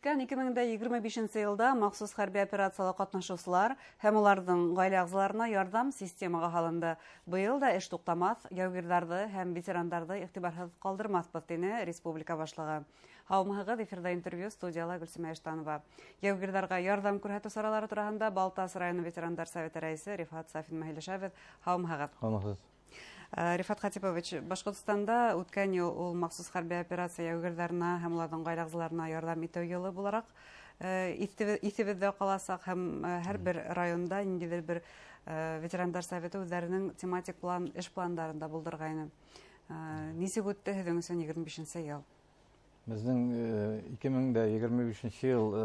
Үткән 2025 йылда махсус хәрби операцияла ҡатнашыусылар һәм уларҙың ғаилә ағзаларына ярҙам системаға һалынды. Быйыл да эш туҡтамаҫ, яугирҙарҙы һәм ветерандарҙы иғтибарһыҙ ҡалдырмаҫбыҙ, тине республика башлығы. Һаумыһығыҙ, эфирҙа интервью, студияла Гөлсимә Иштанова. Яугирҙарға ярҙам күрһәтеү саралары тураһында Балтас районы ветерандар советы рәйесе Рифат Сафин менән һөйләшәбеҙ. Һаумыһығыҙ. Һаумыһығыҙ. Рифат Хатипович, Башҡортостанда үткән йыл ул махсус хәрби операция яугирҙарына һәм уларҙың ғаилә ағзаларына ярҙам итеү йылы булараҡ иҫебеҙҙә ҡаласаҡ, һәм һәр бер районда ниндәйҙер бер ветерандар советы үҙҙәренең тематик план, эш пландарын да булдырғайны. Нисек үтте һеҙҙең өсөн 25-нсе йыл? Беҙҙең 2025 йыл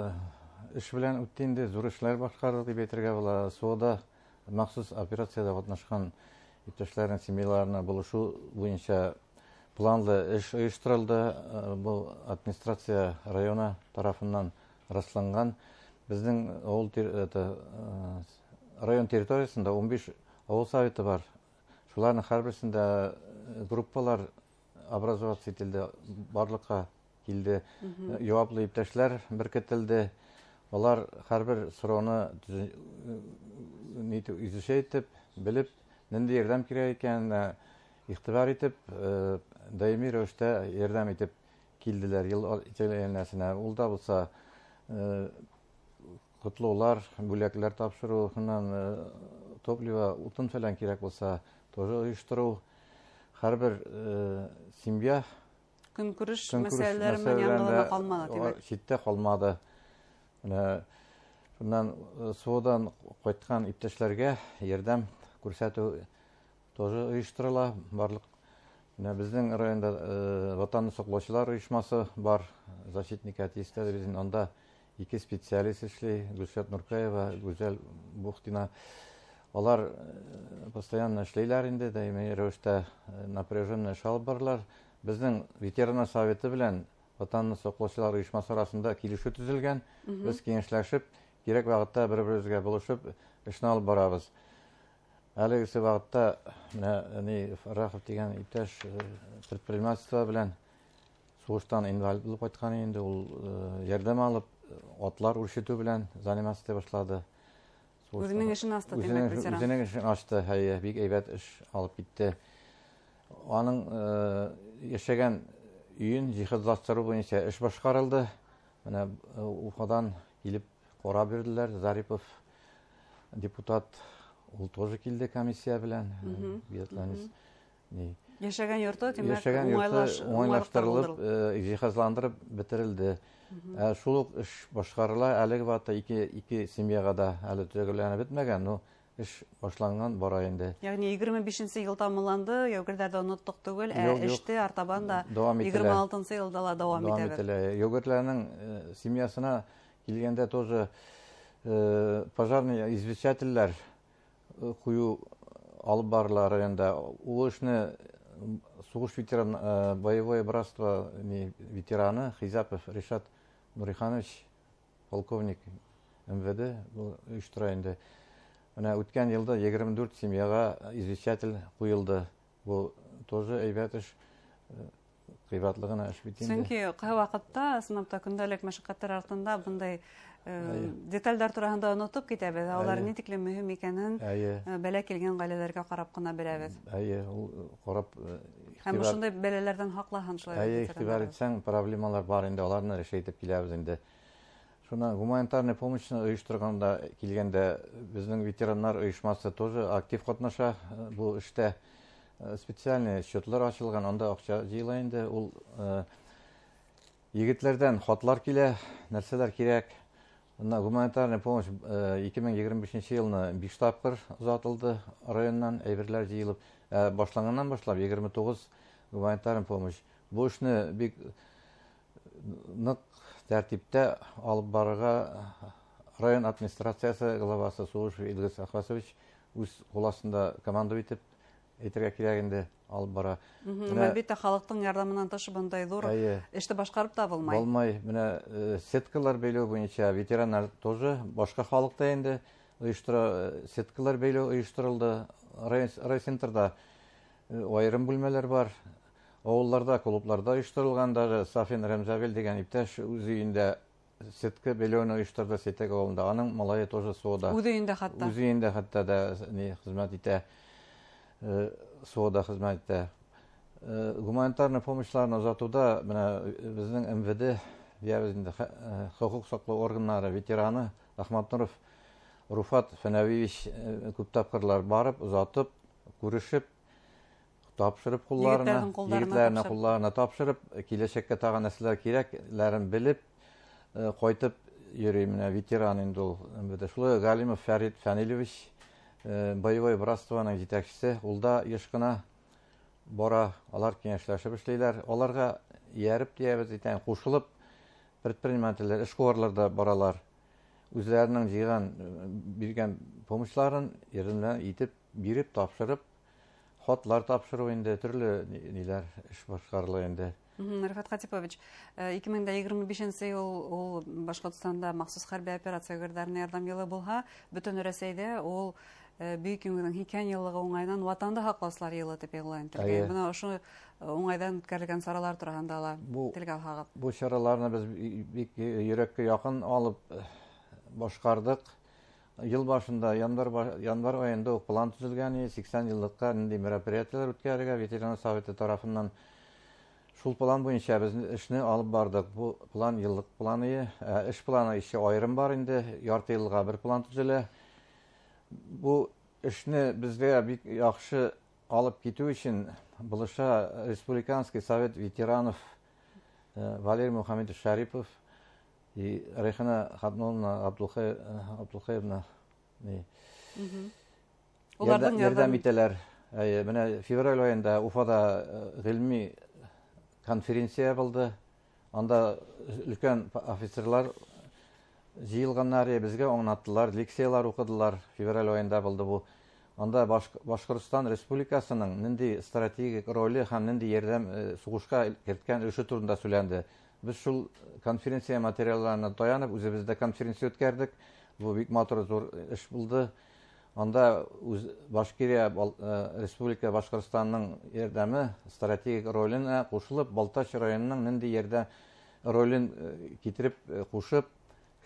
эш белән үтте инде, ҙур эшләр башҡарҙыҡ тип әйтергә була. СВОда, махсус операцияда ҡатнашҡан иптәшләренең семьяларына булышыу буйынса планлы эш ойошторолдо. Был администрация районы тарафынан расланған. Беҙҙең ауыл, это, район территориясында 15 ауыл советы бар. Шуларҙың һәр береһендә группалар образоваться ителде, барлыҡҡа килде. Яуаплы иптәшләр беркетелде. Алар һәр бер һорауны изучать итеп, белеп, ниндәй ярҙам кәрәк икәненә иғтибар итеп, даими рәүештә ярҙам итеп килделәр йыл әйләнәсенә. Ул да булса ҡотлоулар, бүләкләр тапшырыу, шунан топливо, утын фәлән кәрәк булса, тоже ойоштороу. Һәр бер семья көнкүреш мәсьәләләре менән яңғыҙ ҡалманы, тимәк. Ситтә ҡалманы. Менә шунан СВОдан ҡайтҡан иптәшләргә ярҙам күрһәтеү тоже ойошторола. Барлыҡ менә беҙҙең районда Ватанны һаҡлаусылар ойошмаһы бар, «Защитники Отечества». Беҙҙең унда ике специалист эшләй, Гөлшат Нуркаева, Гүзәл Бухтина. Алар постоянно эшләйләр инде, даими рәүештә напряженный эш алып баралар. Беҙҙең ветерандар советы белән Ватанны һаҡлаусылар ойошмаһы араһында килешеү төҙөлгән. Беҙ кәңәшләшеп, кәрәк ваҡытта бер-беребеҙгә булышып, эшне алып барабыҙ. Әлегесе ваҡытта менә ни Рахов тигән иптәш предпринимательство белән һуғыштан инвалид булып ҡайтҡан инде, ул ярҙам алып, атлар үрсетеү белән заниматься итә башланы. Үҙенең эшен асты, тимәк, ветеран. Үҙенең эшен асты, әйе, бик әйбәт эш алып китте. Аның йәшәгән өйөн жиһазлаштырыу буйынса эш башҡарылды. Менә Уфадан килеп ҡарап бирҙеләр. Зарипов депутат, ул тоже килде комиссия белән. Биатлонист. Йәшәгән йорто, тимәк, йәшәгән йорто уңайлаштырылып, жиһазландырып бөтөрөлдө. Шул уҡ эш башҡарыла. Әлеге ваҡытта ике семьяға да әле төгәлләнеп бөтмәгән, но эш башланған, бара инде. Йәғни 25-нсе йыл тамамланды, яугирҙәрҙе оноттоҡ түгел, ә эште артабан да 26-нсы йылда ла дауам итәбеҙ. Ителә. Яугирҙәрҙең семьясына килгәндә тоже пожарный извещательләр ҡуйыу алып барыла районда. Ул эшне һуғыш ветеран, боевое братство ветераны Хизапов Решат Нуриханович, полковник МВД, ойоштора инде. Менә үткән йылда 24 семьяға извещатель ҡуйылды. Был тоже әйбәт эш, ҡыйбатлы ғына эш бит инде. Сөнки ҡай ваҡытта, ысынлап та, көндәлек мәшәҡәттәр артында бындай детальдар тураһында онотоп китәбеҙ. Улар ни тиклем мөһим икәнен бәлә килгән ғаиләләргә ҡарап ҡына беләбеҙ. Эйе, ул ҡарап һәм ошондай бәләләрҙән һаҡлаһын шулай. Эйе, иғтибар итсәң, проблемалар бар инде, уларны эш итеп киләбеҙ инде. Шунан гуманитарный помощь ойошторғанда килгәндә, беҙҙең ветерандар ойошмаһы тоже актив ҡатнаша был эштә. Специальный счетлар асылған, унда аҡса йыйыла инде. Ул егетләрҙән хатлар килә, нәрсәләр кәрәк. Бына гуманитарный помощь 2025 йылны 5 тапҡыр оҙатылды районнан әйберләр йыйылып. Башланғаннан башлап 29 гуманитарный помощь. Был эшне бик ныҡ тәртиптә алып барырға район администрациясы главасы Суғышев Илгиз Ахвасович үҙ ҡул аҫтында команда итеп әйтергә кәрәк инде, алып бара. Әлбиттә, халыҡтың ярҙамынан тыш бындай ҙур эште башҡарып та булмай. Булмай. Менә сеткалар бәйләү буйынса ветерандар тоже, башҡа халыҡ та инде ойоштора, сеткалар бәйләү ойошторолдо. Райцентрда айырым бүлмәләр бар. Ауылларда, клубларда ойошторолған. Даже Сафин Рәмзәбил тигән иптәш үҙ өйөндә Сетка бәйләүен ойошторҙо Сәйтәк ауылында. Аның малайы тоже СВОда. Үҙ өйөндә хатта. Үҙ өйөндә хатта да ни хеҙмәт итә. СВОда хеҙмәт итә. Гуманитарный помощьларын оҙатыуҙа бына беҙҙең МВД тиебеҙ инде, хоҡуҡ һаҡлау органдары ветераны Ахматнуров Руфат Фәнәвиевич күп тапҡырлар барып, оҙатып, күрешеп, тапшырып ҡулларына, егетләренә ҡулларына тапшырып, киләсәккә тағы нәрсәләр кирәкләрен белеп, ҡайтып йөрөй. Менә ветеран инде ул МВД. Шулай Галимов Фәрит Фәнилевич, боевой братствоның етәкчесе, ул да еш ҡына бара, алар киңәшләшеп эшләйләр. Аларға эйәреп тиебеҙ икән, ҡушылып предпринимательләр, эшҡыуарлар да баралар. Үҙләренең йыйған, биргән помощьларын еренә итеп, биреп, тапшырып, хатлар тапшырыу инде, төрлө ниләр эш башҡарыла инде. Рифат Хатипович, 2025 йыл ул Башҡортостанда махсус хәрби операция яугирҙәренә ярҙам йылы булһа, бөтөн Рәсәйҙә ул Бөйөк Еңеүҙең 80 йыллығы уңайынан Ватанды һаҡлаусылар йылы тип иғлан ителгән. Бына ошо уңайҙан үткәрелгән саралар тураһында ла телгә алһағыҙ. Бу сараларны беҙ бик йөрәккә яҡын алып башҡарҙыҡ. Йыл башында, январь айында уҡ план төҙөлгән, 80 йыллыҡҡа ниндәй мероприятиелар үткәрергә ветерандар советы тарафынан. Шул план буйынса беҙ эшне алып барҙыҡ. Бу план йыллыҡ планы, эш планы ише айырым бар инде, ярты йылға бер план төҙөлә. Бу эшне беҙгә бик яҡшы алып китеү өсөн булыша Республиканский совет ветеранов Валерий Мухаммедович Шарипов и Райхана Хатмулловна Абдулхаевна ярҙам итәләр. Бына февраль айында Уфада ғилми конференция булды. Анда өлкән офицерлар йыйылғандар, беҙгә аңлаттылар, лекциялар уҡыдылар. Февраль айында булды бу. Анда Башҡортостан Республикасының ниндәй стратегик роле һәм ниндәй ярҙам һуғышҡа керткән өлөшө тураһында һөйләнде. Беҙ шул конференция материалларына таянып, үҙебеҙ дә конференция үткәрҙек. Бу бик матур ҙур эш булды. Анда Башкирия, Республика Башҡортостанның ярҙамы стратегик роленә ҡушылып, Балтач районының ниндәй ярҙам ролен китереп ҡушып,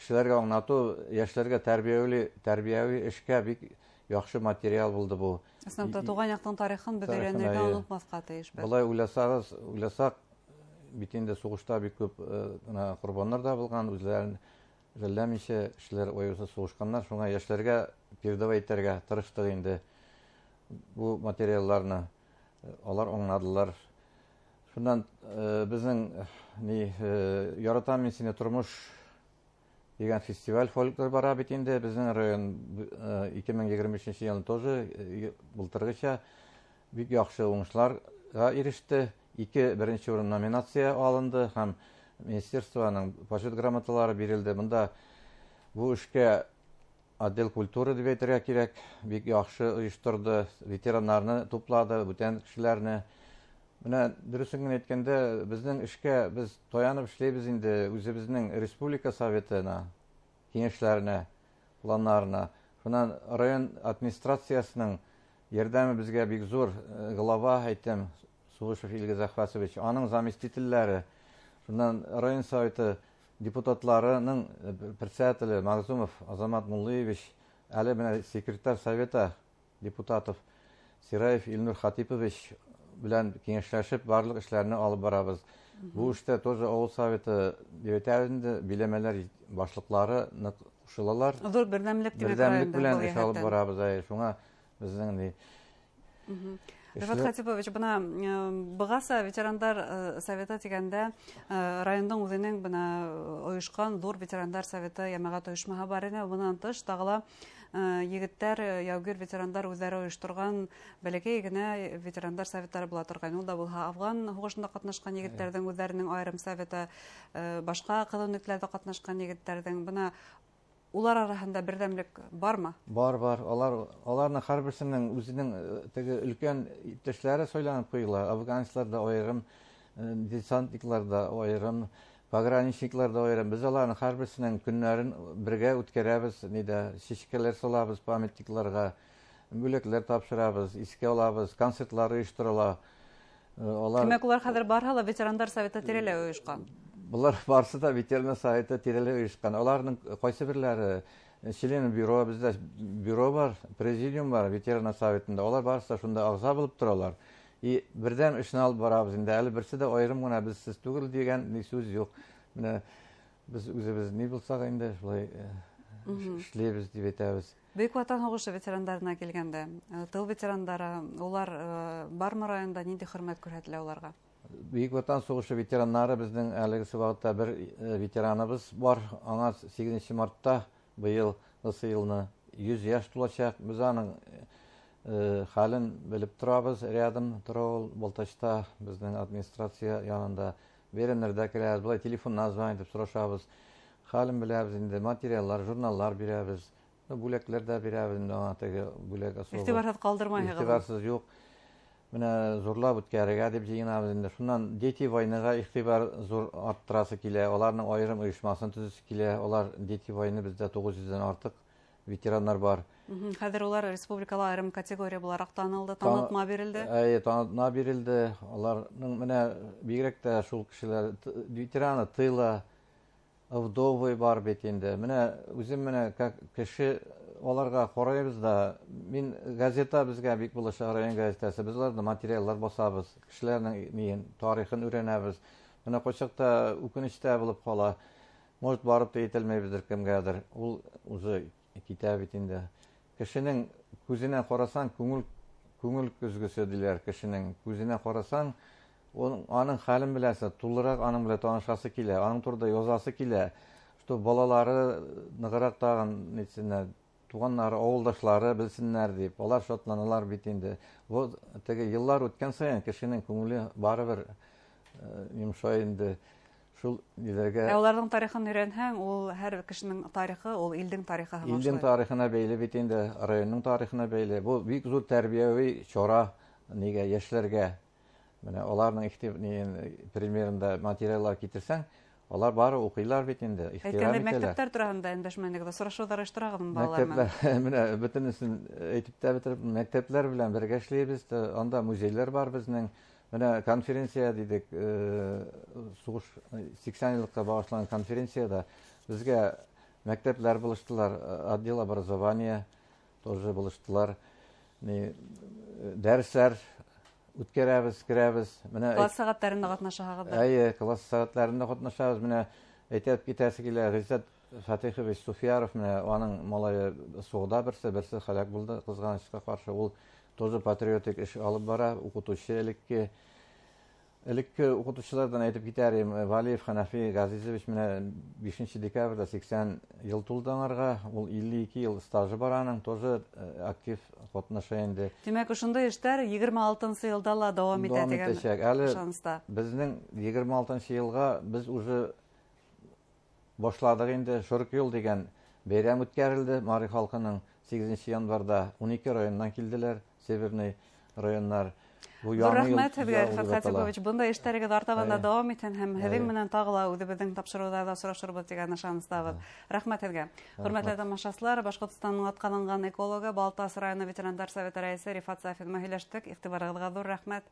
кешеләргә аңлатыу, йәштәргә тәрбиәүи эшкә бик яҡшы материал булды бу. Ысынлап та, тыуған яҡтың тарихын беҙ өйрәнергә онотмаҫҡа тейешбеҙ. Былай уйласаҡ, бит инде һуғышта бик күп бына ҡорбандар ҙа булған, үҙләрен жәлләмәйсә кешеләр аяуһыҙ һуғышҡандар. Шуңа йәштәргә передавать итергә тырыштыҡ инде бу материалларны. Алар аңладылар. Шуннан беҙҙең ни Яратам мин сине тормош дигән фестиваль фольклор бара бит инде. Беҙҙең район 2023 йылын тоже былтырғыса бик яҡшы уңышларға иреште. 2 беренсе урын номинация алынды һәм министерствоның почет грамоталары бирелде. Бында бу эшкә отдел культуры дип әйтергә кирәк, бик яҡшы ойошторҙо, ветераннарны туплады, бүтән кешеләрне. Менә дөресен генә әйткәндә, беҙҙең эшкә беҙ таянып эшләйбеҙ инде үҙебеҙҙең республика советына, киңәшләренә, планнарына. Шунан район администрациясының ярҙәме беҙгә бик ҙур. Глава әйтәм, Суғышев Илгиз Ахвасович, аның заместительләре, шунан район советы депутатларының председателе Магзумов Азамат Муллиевич, әле менә секретарь совета депутатов Сираев Илнур Хатипович белән киңәшләшеп барлык эшләрне алып барабыз. Бу эштә тоже авыл советы дип әйтәбез инде, биләмәләр башлыклары нык кушылалар. Ҙур берҙәмлек тимәк Берҙәмлек районда белән был эш алып йәһәттән. барабыз, әй, шуңа беҙҙең ни Рифат Эшле- Хатипович, бына бығаса ветерандар советы тигәндә райондың үҙенең бына ойошҡан ҙур ветерандар советы йәмәғәт ойошмаһы бар ине. Бынан тыш тағы ла егеттәр, яугир ветерандар үҙҙәре ойошторған бәләкәй генә ветерандар советтары була торған. Ул да булһа Афған һуғышында ҡатнашҡан егеттәрҙең үҙҙәренең айырым советы, башҡа ҡыҙыу ҡатнашҡан егеттәрҙең. Бына улар араһында берҙәмлек бармы? Бар, бар. Аларның һәр берсенең үҙенең теге өлкән иптәшләре сайланып ҡуйыла. Афганецлар да айырым, десантниклар да айырым, пограничниклар да айырым. Беҙ аларның һәр берсенең көннәрен бергә үткәрәбеҙ, нидә сәскәләр салабыҙ памятникларға, бүләкләр тапшырабыҙ, искә алабыҙ, концертлар ойошторола. Алар Тимәк, улар хәҙер барһа ла ветерандар советы тирәләй ойошҡан. Булар барысы да ветераннар советы тирәләй оешкан. Аларның кайсы берләре член бюро, бездә бюро бар, президиум бар ветераннар советында. Алар барысы да шунда агъза булып торалар. И бердәм эшне алып барабыз инде. Әле берсе дә аерым гына без сез түгел дигән ни сүз юк. Менә без үзебез ни булсак инде шулай эшлибез дип әйтәбез. Бөек Ватан һуғышы ветерандарына килгәндә, тыл ветерандары, улар бармы районда, нинди хөрмәт күрһәтелә уларға? Бөек Ватан һуғышы ветераннары безнең әлегесе вакытта бер ветераныбыз бар. Аңа 8 мартта быел елны 100 яшь тулачак. Без аның хәлен белеп торабыз. Рядом тора ул Балтачта, безнең администрация янында. Бәйрәмнәрдә керәбез, былай телефоннан звонить итеп сорашабыз. Хәлен беләбез инде, материаллар, журналлар бирәбез. Бүләкләр дә бирәбез инде аңа, теге бүләк особо. Игътибарсыз калдырмайһыгыз. Игътибарсыз юк. Менә зурлап үткәрергә дип җыенабыз инде. Шуннан Дети войныга игътибар зур арттырасы килә. Аларның аерым оешмасын төзесе килә. Алар Дети войны бездә 900дән артык ветераннар бар. Хәзер улар республикала аерым категория буларак танылды, танытма бирелде. Әйе, танытма бирелде. Аларның менә бигрәк тә шул кешеләр, ветераны тыла, вдовы бар бит инде. Менә үзем менә как кеше аларга карайбыз да, мин газета безгә бик булыша, район газетасы. Без аларда материаллар басабыз, кешеләрнең ниен, тарихын өйрәнәбез. Менә кайчакта үкенеч тә булып кала. Может, барып та әйтелмәйбездер кемгәдер. Ул үзе китә бит инде. Кешенең күзенә карасаң, күңел көзгесе диләр кешенең. Күзенә карасаң, аның хәлен беләсең, тулырак аның белән танышасы килә, аның турында язасы килә. Что балалары ныграк тагын нитсеннәр, туганнары, авылдашлары белсеннәр дип, алар шатланалар бит инде. Бу теге еллар үткән саен кешенең күңеле барыбер йомшай инде. Шул ниләргә Ә уларның тарихын өйрәнһәң, ул һәр кешенең тарихы, ул илдең тарихы һәм Илдең шулай. тарихына бәйле бит инде, районның тарихына бәйле. Бу бик зур тәрбияви чара нигә яшьләргә. Менә аларның примерында материаллар китерсәң, алар бары укыйлар бит инде, ихтирам Әйткәндәй, итәләр. мәктәпләр турында эндәшмәдегез, сорашулар оештырагызмы балалар менән? Мәктәпләр, менә бөтенесен әйтеп тә бетереп, мәктәпләр белән бергә эшлибез, анда музейлар бар безнең. Менә конференция дидек, сугыш 80 еллыкка багышланган конференциядә безгә мәктәпләр булыштылар, отдел образования тоже булыштылар. Дәресләр үткәрәбез, керәбез. Менә класс сәгатьләрендә катнашаһыгыз. Әйе, класс сәгатьләрендә катнашабыз. Менә әйтеп китәсе килә, Гыйззәт Фатихович Суфияров, менә аның малае сугда берсе, берсе һәлак булды, кызганычка каршы. Ул тоже патриотик эш алып бара, укытучы элекке. Элекке укытучылардан әйтеп китәр идем, Валиев Ханафи Газизович менә 5 декабрьдә 80 ел тулды аңарга, ул 52 ел стажы бар аның, тоже актив катнаша инде. Димәк, ошондай эшләр 26 елда ла дәвам итә Дәвам дигән итәчәк. Әле ышаныста. Безнең 26 елга без уже башладык инде, Шорык юл дигән бәйрәм үткәрелде. Мари халкының 8 январда 12 районнан килделәр, северный районнар. Бу Зур яңа ел рәхмәт һеҙгә, яңа Рифат ел атала. Хатипович. Бындай эштәрегеҙ артабан да Әйе. дауам итһен һәм һеҙҙең Әйе. менән тағы ла үҙебеҙҙең тапшырыуҙарҙа осрашырбыҙ тигән ышаныстабыҙ. Рәхмәт һеҙгә. Хөрмәтле тамашасылар, Башҡортостандың атҡаҙанған экологы, Балтас районы ветерандар советы рәйесе Рифат Сафин менән һөйләштек. Иғтибарығыҙға ҙур рәхмәт.